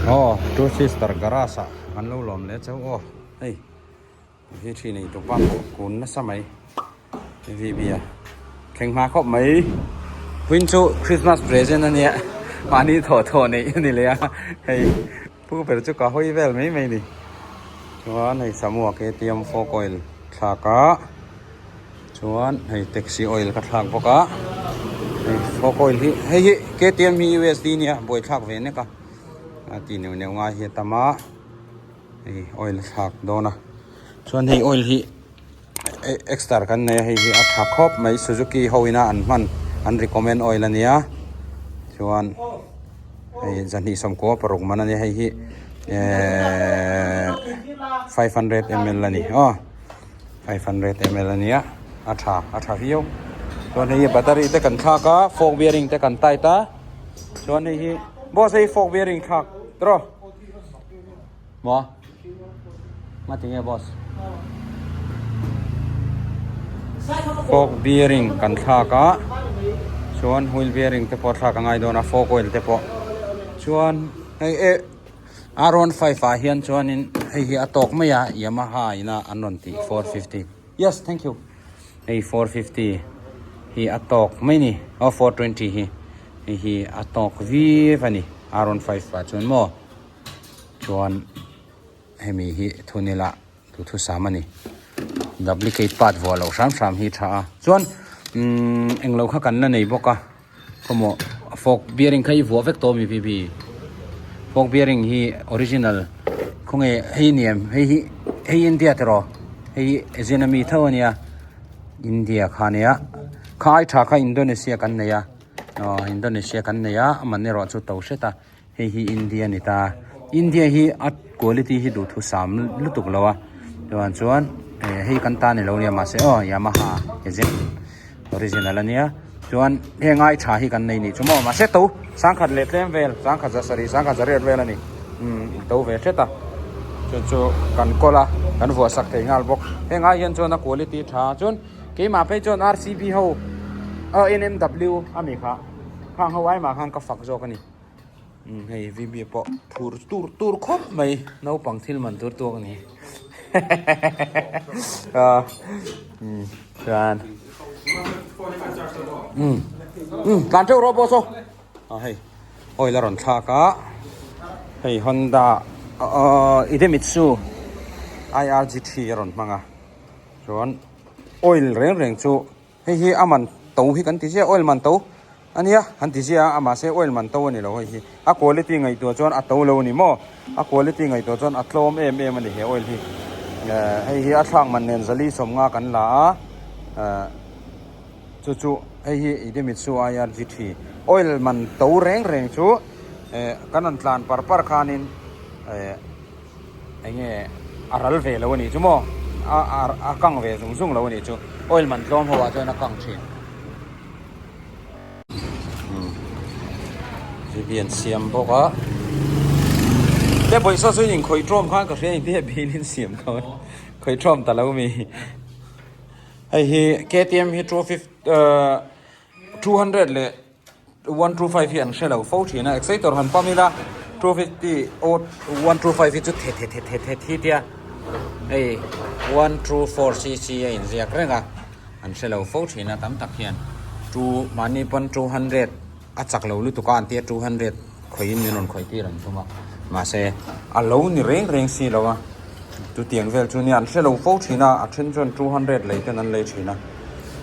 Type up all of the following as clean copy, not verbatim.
Aw two sister garage ah kan lo lawm leh chauh aw hei hi thi nei tu pa pawh kun nasa mai VB a thleng hma khawp mai vawiin chu christmas present ania mahni thawh thawh neih a ni leh a hei pu ber chu ka hawi vel mai mai a ni chuan hei samua KTM fork oil thlak a. Chuan hei taxi oil ka thlak bawk a hei fork oil hi hei hi KTM hi USD nia buai thlak ve nek a a ti neuh neuh ngai hi a tam a hei oil a thlak dawn a chuan hei oil hi exter kan nei a hei hi a tha khawp mai Suzuki ho ina an hman an recommend oil a nia chuan hei zahnih sawmkua paruk man a nia hei hi ehh 500 ml a ni aw. 500 ml a nia a tha a tha viau chuan hei hi battery te kan thlak a fork bearing te kan tight a chuan hei hi boss hei fork bearing thlak tiraw maw ngati nge boss fork bearing kan thlak a chuan wheel bearing te pawh thlak a ngai dawn a fork oil te pawh chuan hei eh. R 15 ah hian chuanin hei hi a tawk mai a Yamaha ina an rawn tih 450 yes thank you hei 450 hi a tawk mai ni aw 420 hi hei hi a tawk viau a ni R 15 ah chuan maw chuan hemi hi thunila duhthusam a ni duplicate part vuah loh hram hram hi tha a chuan umm englo kha kan la nei bawk a. Khawmaw fork bearing kha i vuah vek tawh ami baby fork bearing hi original khawnge hei ni em hei hi hei India tiraw hei hi Asian ami tho ania India kha ania kha ai tha kha Indonesia kan nei a aw Indonesia kan nei a aman erawh chu to hret a hei hi India ani ta India hi a quality hi duhthusam lutuk lo a chuan chuan eh hei kan ta ni lo nia mahse aw Yamaha agent original ania chuan heng ai tha hi kan nei nih chu maw mahse to sangkhat leh tlem vel sangkhat za sarih sangkhat za riat vel ani umm to ve hret a chu chu kan kawl a kan vuah sak thei nghal bawk heng ai hian chuan a quality tha chuan keimah phei chuan R_C_B ho aw N_M_W ami kha khang ho ai mah khan ka fak zawk ani. Umm hei VB pawh phur tur tur khawp mai naupang thil man tur tuak a ni a umm chuan umm umm tlan teuh rawh boss aw a hei oil a rawn thlak a hei Honda ahh Idemitsu IRG three a rawn hmang a chuan oil reng reng chu. Hei hi a man to hi kan ti ziah oil man to a nia han ti ziah a mahse oil man to a ni lo hei hi a quality ngaihtuah chuan a to lo a ni maw a quality ngaihtuah chuan a tlawm em em a ni he oil hi eh hei hi a thlak man nen zali sawmnga kan la a eh chu chu hei hi Idemitsu IRG thi oil man to reng reng chu eh kan rawn tlan par par khanin eh. Eng nge a ral ve lo a nih chu maw a a kang ve zung zung lo a nih chu oil man tlawm ho ah chuan a kang thin an siam bawk a te pawisa chu in khawih tawm khan ka hria engtin nge bill in siam kha khawih tawm ta lo mi hei hi KTM hi 200 leh 125 hi an hre lo fo thin a exciter han pump ila 250 or 125 hi chu the the the the the thi tia hei 124 cc a inziak reng a an hre lo fo thin a tam tak hian two mahni pawn 200 a chak lo lutuk a an tia 200 khawihin min rawn khawih tir an tum a mahse a lo ni reng reng si lo a chutiang vel chu nia an hre lo fo thin a a then chuan 200 lei ten an lei thin a.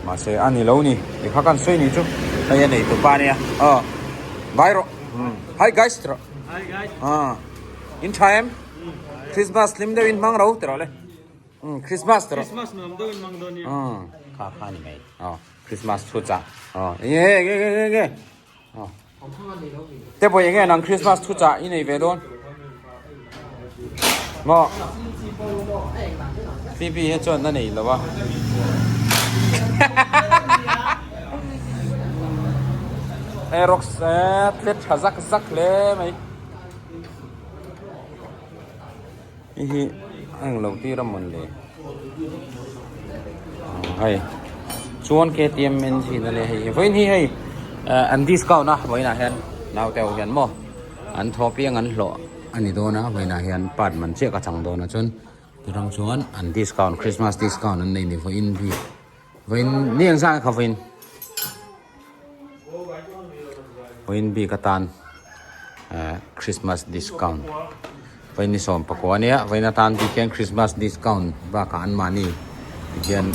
Mahse a ni lo ni tikha kan sawi ni chu hei a nei tupa ania aw bye rawh hi guys ti rawh hi guys ah in tha em Christmas hlim deuh in hmang ro ti rawh le Christmas ti rawh Christmas nuam deuh in hmang dawn nia kha kha ni mai aw Christmas thu chah aw enge enge enge enge aw te pawh enge nang Christmas thu chah i nei ve dawn maw Phoebe hi chuan a nei lo a Aerox tle tha zak zak hle mai hei hi a englo tir a mawn le hei chuan KTM engine a nia hei hi vawiin hi hei an discount a vawiinah hian naute ho hian maw an thaw piang an hlawh. a ni dawn a vawiinah hian part man chiah ka chang dawn a chuan tirang chuan an discount christmas discount an nei ni vawiin bik vawiin ni ang zah kha vawiin vawiin bik atan eh christmas discount vawiin ni sawm pakua ania vawiin atan bik hian christmas discount bakah anmahni tihian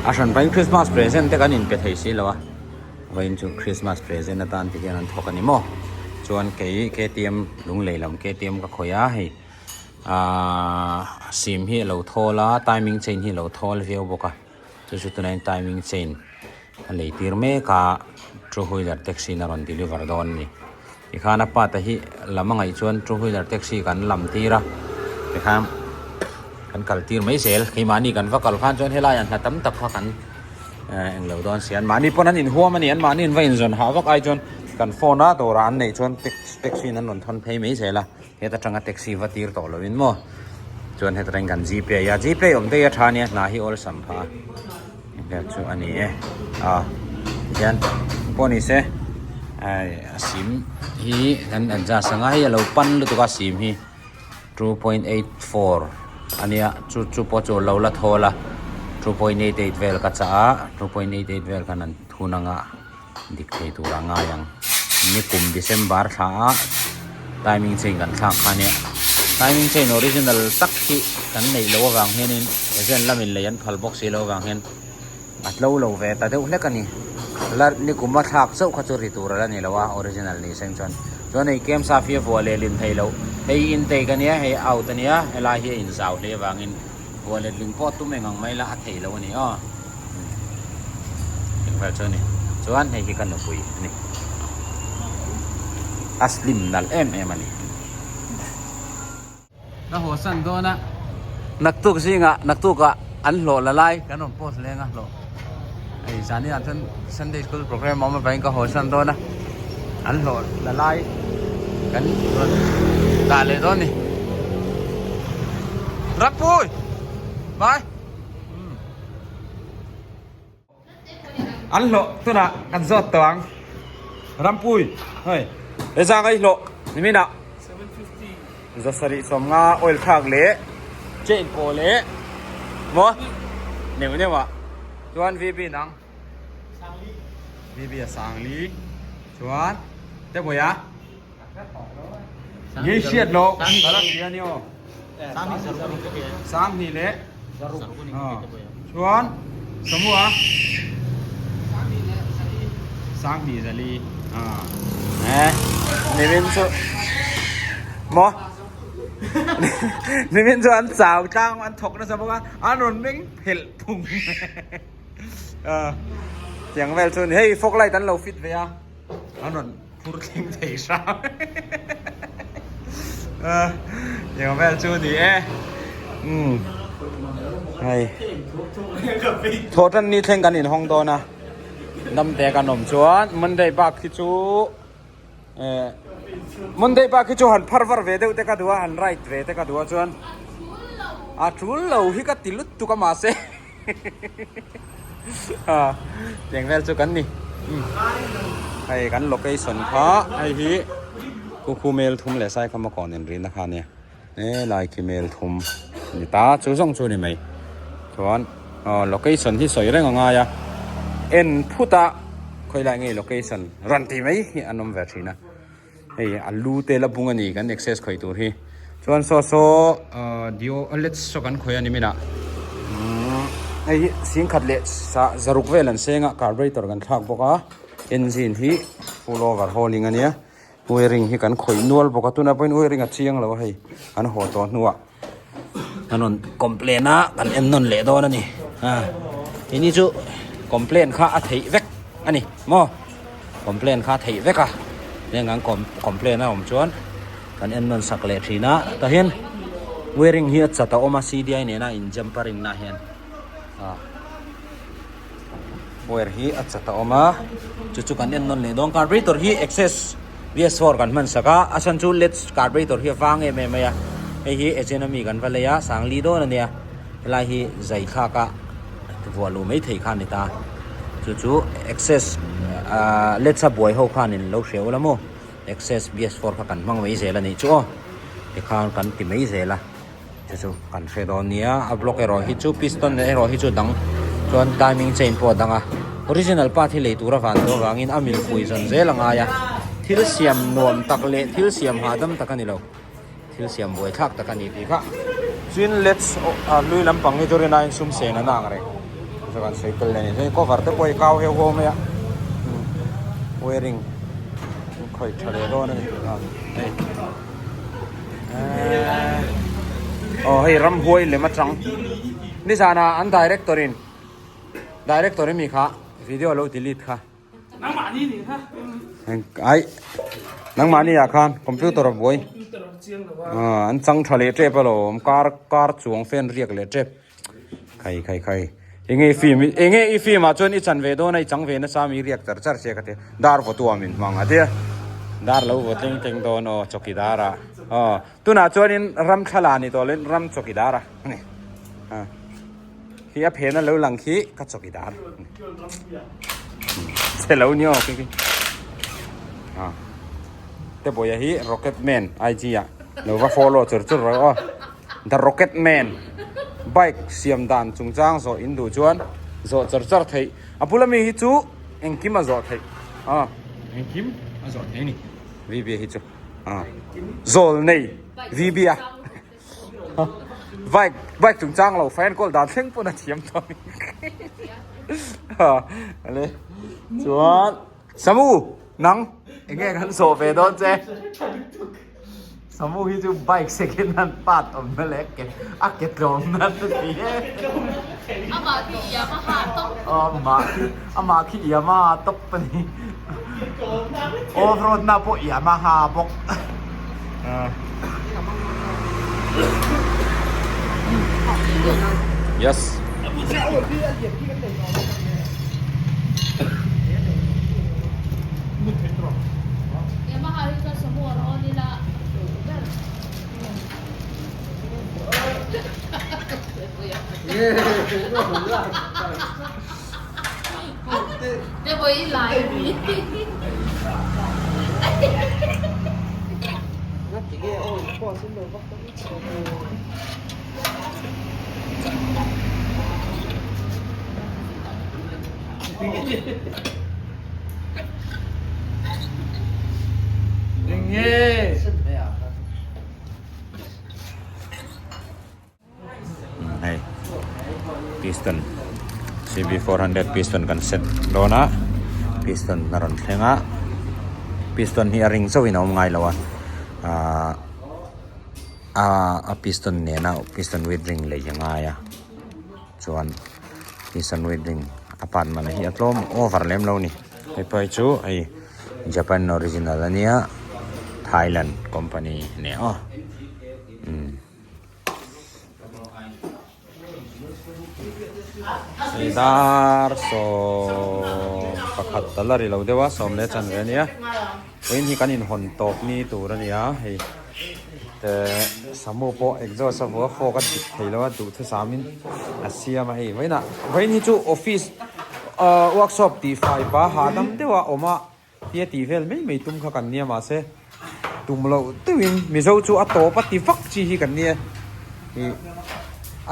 a hran pahin christmas present te kan inpe thei si lo a vawiin chu christmas present atan ti hian an thawk a ni maw chuan kei ktm lunglei lam ktm ka khawih a hei ahh sim hi a lo thawl a timing chain hi a lo thawl viau bawk a chu chu tunah hian timing chain a lei tir mek a two wheeler taxi in a rawn deliver dawn a ni tikhan a pa te hi lam a ngaih chuan two wheeler taxi kan lam tir a tikhan kan kal tir mai zel keimahni kan va kal khan chuan helai ah hna tam tak kha kan eh englo dawn si anmahni pawn an inhuam a ni anmahni an va inzawn hah vak ai chuan kan phone a dawrah an neih chuan taxi in an rawn thawn phei mai zel a. Heta tanga taxi va tir tawh loin maw chuan heta tangin kan gpay a gpay awm daih a tha ania hna hi awlsam pha a engvel chu a ni e a tihian pawh ni se ai a sim hi kan adjust anga hei a lo pan lutuk a sim hi 2.84 ania chu chu pawh chu lo la thawl a 2.88 vel ka chah a 2.88 vel khan an thun anga. Dik thei tur a ngai ang. Nikum December thla a timing chain kan thlak kha nia. Timing chain original tak hi kan neih loh avang hianin agent lamin lei an phal bawk si loh avang hian a tlo lo ve ta deuh hlek a ni. La nikum a thlak chauh kha chu ri tur a la ni lo a original ni seng chuan. Chuan hei kem saf hi a vuah leh lin thei loh. Hei intake a nia hei out a nia helai hi a inzau hle avangin vuah let ling pawh tum eng ang mai la a theih loh a ni aw. Engvel chu a ni chuan hei hi ka nupui a ni a slim nalh em em a ni. Ka haw san dawn a naktuk zingah naktukah an hlawh la lai kan rawn post leng a hlawh hei zan inah chuan Sunday school program a awm avangin ka haw san dawn a an hlawh la lai kan rawn dah leh dawn a ni Rampui bye. An hlawh tunah kan zawt tawh ang. Rampui hei he zang a i hlawh ni min ah zasarih sawmnga oil thlak leh chain pawh leh maw neuh neuh ah chuan VB nang VB a sangli chuan Tebawiah. Nge hriat lo ka la hria ni aw. Sanghnih leh chuan Samua Sanghnih zali eh nimin chu maw nimin chu an chau tlang an thawk nasa bawk a an rawn meng phelh phung tiang vel chu ni hei fog light an lo fit ve a. An rawn phur thleng thei hram eng vel chu ni e umm hei thawh tan ni thleng kan inhawng dawn a damte kan awm chuan Monday bak hi chu eh Monday bak hi chu han phar var ve deuh te ka duh a han ride ve te ka duh a chuan a tul lo hi ka ti lutuk a mahse. Tiang vel chu kan ni hei kan location kha hei hi kukhu mel thum leh sai khama kawn in rina kha ania he lai khi mel thum ni ta chu zawng chu ni mai chuan aw location hi sawi reng a ngai a en phut a khawi lai nge location rawn tih mai hi an awm ve thin a hei a lu te la bung a ni kan access khawih tur hi chuan saw saw ahh dio let's saw kan khawih a ni minah umm hei hi singkhat leh sah zaruk vel an seng a carburetor kan thlak bawk a engine hi full overhauling a nia wiring hi kan khawih nual bawk a tunah pawhin wiring a chiang lo a hei an haw tawh hnuah an rawn complain a kan en nawn leh dawn a ni a keini chu complain kha a theih vek a ni maw complain kha a theih vek a heng ang complain a awm chuan kan en nawn sak leh thin a tah hian wiring hi a chat a awm a C_D_I nena in jumpering na hian ah wire hi a chat a awm a chu chu kan en nawn leh dawn carburetor hi access V_S four kan hman sak a a chhan chu leds carburetor hi a vang em em mai a hei hi agent ami kan va lei a sangli dawn a nia helai hi zai thlak a vuah luh mai theih kha a ni ta chu chu access ahh leds a buai ho khan in lo hria ula maw access V_S four kha kan hmang mai zel a nih chu aw. Tikhan kan ti mai zel a, chu chu kan hre dawn nia. A block erawh hi chu piston erawh hi chu dang chuan timing chain pawh a dang a, original part hi lei tur a van tawh avangin a mil pui zawn zel a ngai a, thil siam nuam tak leh thil siam hahdam tak a ni lo, thil siam buai thlak tak a ni tih kha. Chuan let's a hlui lampang hi chu rinaiin sum sen an ang reng, chu chu kan sawi tel leh a ni. Chuan cover te pawh hi kau heuh huau mai a, wiring khawih tha leh dawn a ni hei. Aw hei ramhuai lem atang nizana an director in director in mi kha video lo delete kha nangmahni ni kha ai nangmahni ah khan computer a buai an chang tha leh tep alawm car car chuang fan riak leh tep Khai khai khai. Enge i film enge i film ah chuan i chan ve dawn a i chang ve nasa mi riak char char sia ka ti. Dar vaw tu ah min hmang a tia. Dar lo vaw tleng tleng dawn aw chawkidar ah. Aw tunah chuanin ram thla ni tawh loin ram chawkidar a ni. A khi a phen a lo lang khi ka chawkidar. Che lo ni aw khi khi. A te bawia hi rocket man IG ah lo va follow chur chur rawh aw. The Rocket Man bike siam dan chungchang zawh in duh chuan zawh char char theih. A bula mi hi chu engkim a zawh theih. A engkim a zawh theih a ni VB hi chu. A zawl nei VB a bike bike chungchang lo fan kawl dan thleng pawn a thiam tawh a ni. Ale chuan Samu nang enge kan zawh ve dawn che. Samu hi chu bike second hand part awmna leh ke a ke tlawmna te ti e. Amah khi Yamaha top. Amah khi amah khi Yamaha top a ni. Off road na pawh Yamaha bawk. Yes. Yamaha hi chuan samu a rawn ila duh ber. Te pawh i lai mi. Hei piston CB400 piston kan set dawn a piston a rawn thleng a piston hi a ring chauhin a awm ngai lo a ahh a piston nena piston with ring lei a ngai a. Chuan piston with ring a part man hi a tlawm over lem lo a ni. Hei pawh hi chu hei Japan original a nia Thailand company a ni aw. Umm. Hei dar 11 tal a ri lo deuh a 10 leh chanve a nia. Vawiin hi kan inhawn tawp ni tur a ni a hei. Te samu pawh exhaust a vua fawk a dik thei lo a duhthusamin a siam a hei vawiinah vawiin hi chu office ahh workshop tih fai pa hahdam deuh a awm a tia tih vel mai mai tum kha kan nia mahse tum loh deuhin mizo chu a tawp a ti vak chi hi kan nia ih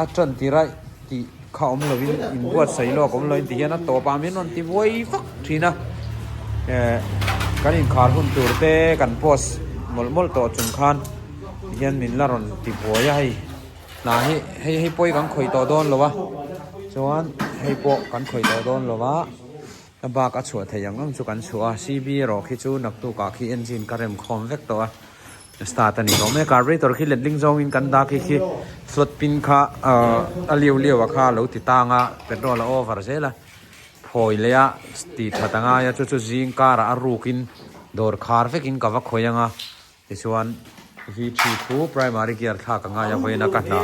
a tan tir a tih kha awm lovin inbuatsaih lawk awm lovin tihian a tawp ah min rawn ti buai vak thin a eh kan inkhar hun tur te kan post mawlh mawlh tawh chung khan tihian min la rawn ti buai a hei hna hi hei hei pawh hi kan khawih tawh dawn lo a chuan hei pawh kan khawih tawh dawn lo a a bak a chhuah theih ang ang chu kan chhuah a C B erawh khi chu naktuk ah khi engine ka rem khawm vek tawh a. Start a ni tawh mai a carburetor khi letling zawngin kan dak hi khi float pin kha ahh a liu liu a kha a lo ti tang a petrol a over zel a phawi leh a ti that a ngai a chu chu zing karah a rukin dawr khar vekin ka va khawi ang a tichuan v three khu primary gear thlak a ngai a vawiin a ka hna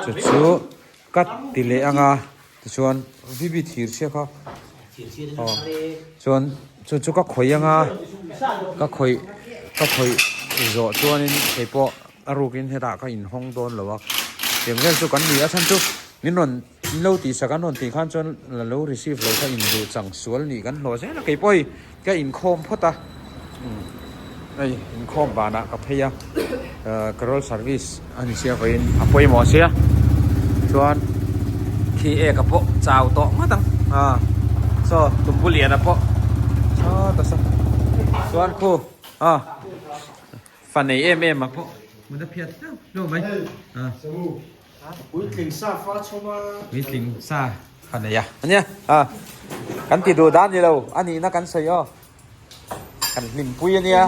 chu chu ka ti leh ang a tichuan v b thir chhia kha aw chuan chu chu ka khawih ang a ka khawih ka khawih zawh chuanin kei pawh a rukin hetah ka inhawng dawn lo a tiang vel chu kan ni a chhan chu min rawn in lo tih sak an rawn tih khan chuan la lo receive lo kha induh chang sual nih kan hlawh zel a kei pawh hei ka inkhawm phawt a hei inkhawm banah ka phei a. Carol service a ni sia vawiin a pawimawh sia chuan khi ek a pawh chau tawh ngawt ang a saw tumbu lian a pawh saw ta saw chuan khu a fa nei em em a pawh mun a phiat hlauh hlauh mai a Puitling sa fa chhawm a. Puitling sa fa nei a ania a kan ti duh dan ni lo a nihna kan sawi aw. Kan hlimpui ania.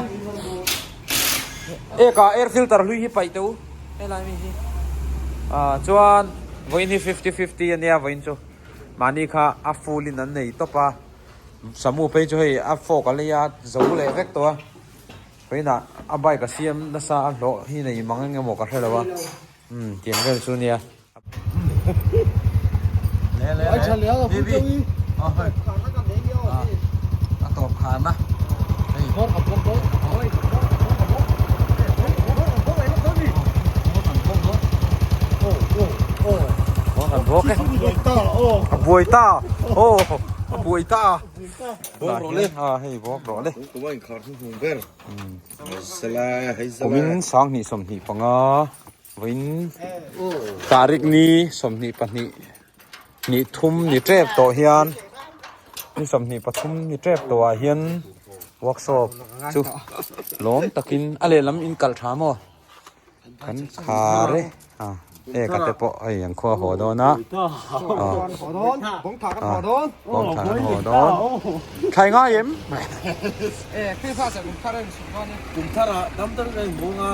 Eka air filter hlui hi paih teh u helai mi hi. Ah chuan vawiin hi 50 50 ania vawiin chu mahni kha a full in an nei tawp a. Samu phei chu hei a fork a lei a zo leh vek tawh a. Vawiinah a bike a siam nasa a hlawh hi nei mang eng emaw ka hre lo a. Umm tiang vel chu ania. A tawp khan a hei a buai ta aw a buai ta a hei bawk rawh le kumin 2025 Vawiin tarik ni 22 ni thum ni tep tawh hian ni 23 ni tep tawh ah hian workshop chu lawm takin a lehlam in kalh tha maw kan khar e a e ka te pawh hei an khua haw dawn a bawng tha kan haw dawn thlai ngai em. Kum thar ah dam dang a inhmung a,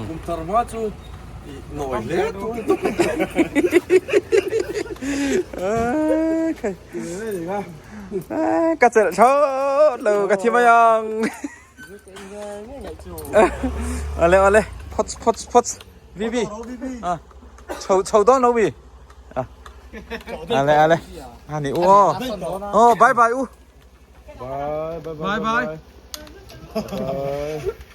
kum thar hma chu i nawi hle tur a ni. Ka chelh thlawt lo ka thi mai ang. Ale ale phawt phawt phawt Vivi chho chho dawn lo mi. Ale ale ani u aw. Aw bye bye u. Bye bye bye. Bye bye.